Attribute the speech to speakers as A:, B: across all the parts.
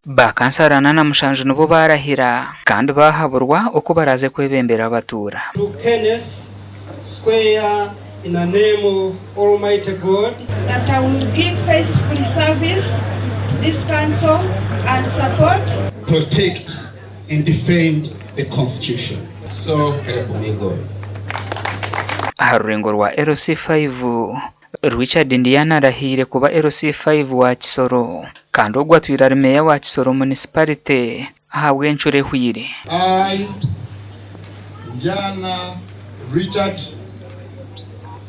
A: Ba kansara 47 nibo baarahira kandi baahaburwa oku baraaze kwebembera abatuura.
B: To Kenneth swear in the name of Almighty God.
C: That I will give faithful service to this council and support.
D: Protect and defend the constitution.
E: So help me God.
A: Aha rurengo rwa LC5, Richard Ndiyana arahiire kuba LC5 wa Kisoro kandi ogwo atwire ari meeya wa Kisoro Munisparite ahabw'encuro ehweire.
D: I, Njana Richard,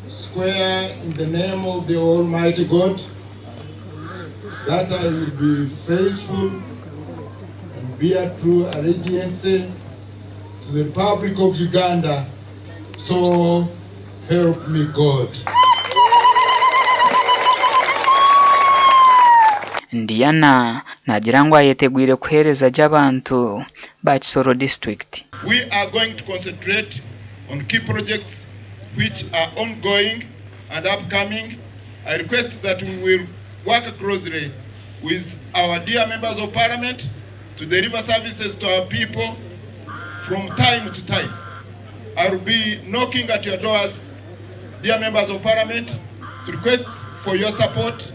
D: swear in the name of the Almighty God that I will be faithful and bear true allegiance to the Republic of Uganda, so help me God.
A: Ndiyana naagira ngu ayetegwire kuheereza gye abantu ba Kisoro disiturikiti.
D: We are going to concentrate on key projects which are ongoing and upcoming. I request that we will work closely with our dear members of parliament to deliver services to our people from time to time. I will be knocking at your doors, dear members of parliament, to request for your support,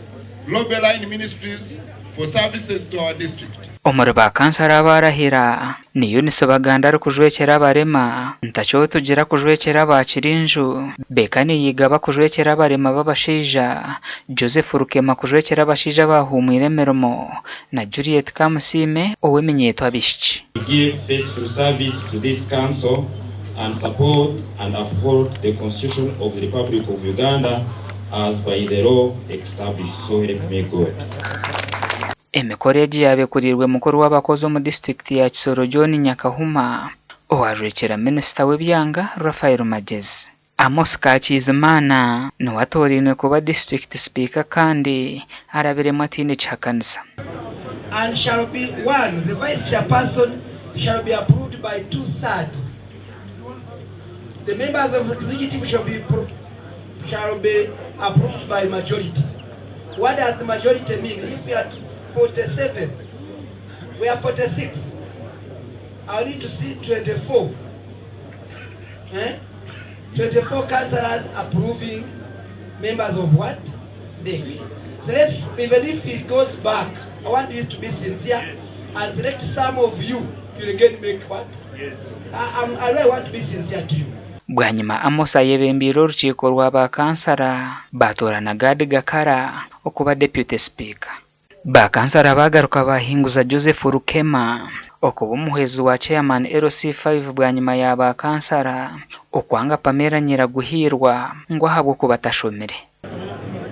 D: lobby line ministries for services to our district.
A: Omuri ba kansara abaarahira ni Eunice Baganda arikujwekyera abarema, Ntakyotugira kujwekyera aba Kirinju, Bekani Yigaba kujwekyera abarema b'abashaija, Joseph Rukema kujwekyera abashaija abaahuumwire emirimo na Juliet Kamusiime ow'eminyeeto abaishiki.
E: Give faithful service to this council and support and uphold the Constitution of the Republic of Uganda as by the law established. So help me God.
A: Emikoro egi yaaba ekuriirwe mukuru w'abakozi omu disiturikiti ya Kisoro John Nyakahuma owajwekyera minisita w'ebyanga Raphael Magyezi. Amos Kakiizimana niwe atoorainwe kuba disiturikiti sipiika kandi arabiremu ataine kihakanisa.
F: And shall be one, the vice chairperson shall be approved by two thirds. The members of executive shall be, shall be approved by majority. What does the majority mean? If we are 47, we are 46. I need to see 24. Eh? 24 councillors approving members of what? DEC. So let's, even if it goes back, I want you to be sincere yes. and select some of you, you again make what? Yes. I, I'm, I really want to be sincere to you.
A: Bwanyima Amos ayebembeire orukiiko rwa ba kansara baatoorana Gad Gakara okuba Deputy Speaker. Ba kansara baagaruka baahinguza Joseph Rukema okuba omuhwezi wa Chairman LC5 bwanyima ya ba kansara okwanga Pamela Nyiraguhiirwa ngu ahabw'okuba atashomire.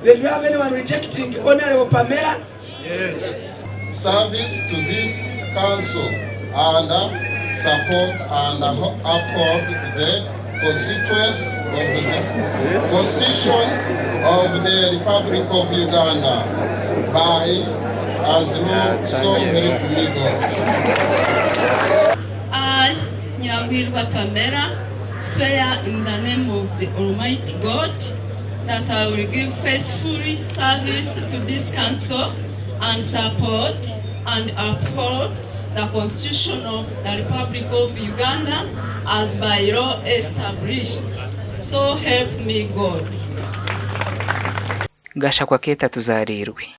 F: Then you have anyone rejecting Honorable Pamela?
D: Yes. Service to this council and support and uphold the constituents of the Constitution of the Republic of Uganda by as law so help me God.
G: I, Nyiragwirwa Pamela, swear in the name of the Almighty God that I will give faithful service to this council and support and uphold the Constitution of the Republic of Uganda as by law established. So help me God.
A: Gashakwa Keeta Tuzareirwe.